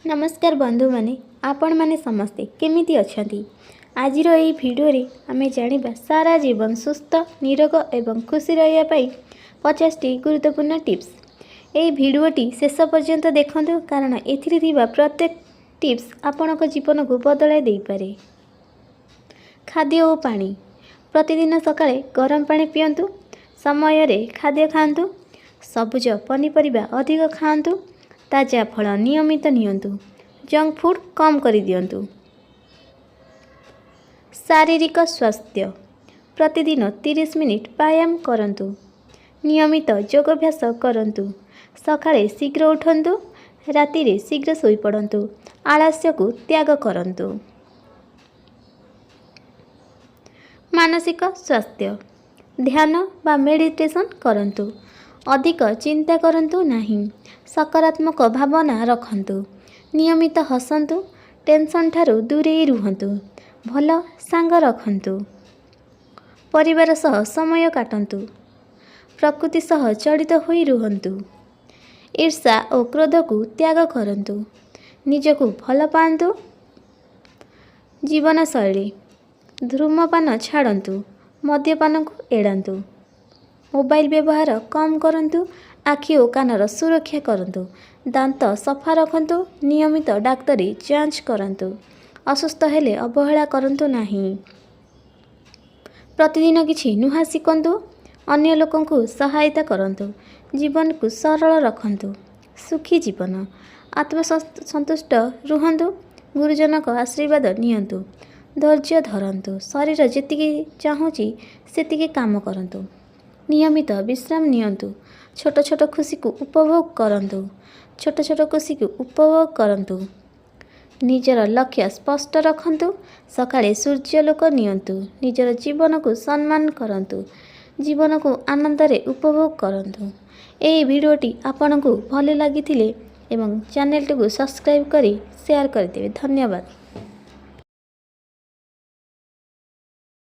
ନମସ୍କାର ବନ୍ଧୁମାନେ, ଆପଣମାନେ ସମସ୍ତେ କେମିତି ଅଛନ୍ତି? ଆଜିର ଏହି ଭିଡ଼ିଓରେ ଆମେ ଜାଣିବା ସାରା ଜୀବନ ସୁସ୍ଥ, ନିରୋଗ ଏବଂ ଖୁସି ରହିବା ପାଇଁ 50ଟି ଗୁରୁତ୍ୱପୂର୍ଣ୍ଣ ଟିପ୍ସ। ଏହି ଭିଡ଼ିଓଟି ଶେଷ ପର୍ଯ୍ୟନ୍ତ ଦେଖନ୍ତୁ, କାରଣ ଏଥିରେ ଥିବା ପ୍ରତ୍ୟେକ ଟିପ୍ସ ଆପଣଙ୍କ ଜୀବନକୁ ବଦଳାଇ ଦେଇପାରେ। ଖାଦ୍ୟ ଓ ପାଣି। ପ୍ରତିଦିନ ସକାଳେ ଗରମ ପାଣି ପିଅନ୍ତୁ। ସମୟରେ ଖାଦ୍ୟ ଖାଆନ୍ତୁ। ସବୁଜ ପନିପରିବା ଅଧିକ ଖାଆନ୍ତୁ। ତାଜା ଫଳ ନିୟମିତ ନିଅନ୍ତୁ। ଜଙ୍କ ଫୁଡ଼୍ କମ୍ କରିଦିଅନ୍ତୁ। ଶାରୀରିକ ସ୍ୱାସ୍ଥ୍ୟ। ପ୍ରତିଦିନ 30 ମିନିଟ୍ ବ୍ୟାୟାମ କରନ୍ତୁ। ନିୟମିତ ଯୋଗାଭ୍ୟାସ କରନ୍ତୁ। ସକାଳେ ଶୀଘ୍ର ଉଠନ୍ତୁ। ରାତିରେ ଶୀଘ୍ର ଶୋଇପଡ଼ନ୍ତୁ। ଆଳସ୍ୟକୁ ତ୍ୟାଗ କରନ୍ତୁ। ମାନସିକ ସ୍ୱାସ୍ଥ୍ୟ। ଧ୍ୟାନ ବା ମେଡ଼ିଟେସନ୍ କରନ୍ତୁ। ଅଧିକ ଚିନ୍ତା କରନ୍ତୁ ନାହିଁ। ସକାରାତ୍ମକ ଭାବନା ରଖନ୍ତୁ। ନିୟମିତ ହସନ୍ତୁ। ଟେନସନ୍ ଠାରୁ ଦୂରେଇ ରୁହନ୍ତୁ। ଭଲ ସାଙ୍ଗ ରଖନ୍ତୁ। ପରିବାର ସହ ସମୟ କାଟନ୍ତୁ। ପ୍ରକୃତି ସହ ଜଡ଼ିତ ହୋଇ ରୁହନ୍ତୁ। ଈର୍ଷା ଓ କ୍ରୋଧକୁ ତ୍ୟାଗ କରନ୍ତୁ। ନିଜକୁ ଭଲ ପାଆନ୍ତୁ। ଜୀବନଶୈଳୀ। ଧୂମପାନ ଛାଡ଼ନ୍ତୁ। ମଦ୍ୟପାନକୁ ଏଡ଼ାନ୍ତୁ। ମୋବାଇଲ ବ୍ୟବହାର କମ୍ କରନ୍ତୁ। ଆଖି ଓ କାନର ସୁରକ୍ଷା କରନ୍ତୁ। ଦାନ୍ତ ସଫା ରଖନ୍ତୁ। ନିୟମିତ ଡାକ୍ତରୀ ଯାଞ୍ଚ କରନ୍ତୁ। ଅସୁସ୍ଥ ହେଲେ ଅବହେଳା କରନ୍ତୁ ନାହିଁ। ପ୍ରତିଦିନ କିଛି ନୂଆ ଶିଖନ୍ତୁ। ଅନ୍ୟ ଲୋକଙ୍କୁ ସହାୟତା କରନ୍ତୁ। ଜୀବନକୁ ସରଳ ରଖନ୍ତୁ। ସୁଖୀ ଜୀବନ। ଆତ୍ମସନ୍ତୁଷ୍ଟ ରୁହନ୍ତୁ। ଗୁରୁଜନଙ୍କ ଆଶୀର୍ବାଦ ନିଅନ୍ତୁ। ଧୈର୍ଯ୍ୟ ଧରନ୍ତୁ। ଶରୀର ଯେତିକି ଚାହୁଁଛି, ସେତିକି କାମ କରନ୍ତୁ। ନିୟମିତ ବିଶ୍ରାମ ନିଅନ୍ତୁ। ଛୋଟ ଛୋଟ ଖୁସିକୁ ଉପଭୋଗ କରନ୍ତୁ। ଛୋଟ ଛୋଟ ଖୁସିକୁ ଉପଭୋଗ କରନ୍ତୁ। ନିଜର ଲକ୍ଷ୍ୟ ସ୍ପଷ୍ଟ ରଖନ୍ତୁ। ସକାଳେ ସୂର୍ଯ୍ୟାଲୋକ ନିଅନ୍ତୁ। ନିଜର ଜୀବନକୁ ସମ୍ମାନ କରନ୍ତୁ। ଜୀବନକୁ ଆନନ୍ଦରେ ଉପଭୋଗ କରନ୍ତୁ। ଏହି ଭିଡ଼ିଓଟି ଆପଣଙ୍କୁ ଭଲ ଲାଗିଥିଲେ ଏବଂ ଚ୍ୟାନେଲଟିକୁ ସବସ୍କ୍ରାଇବ୍ କରି ସେୟାର କରିଦେବେ। ଧନ୍ୟବାଦ।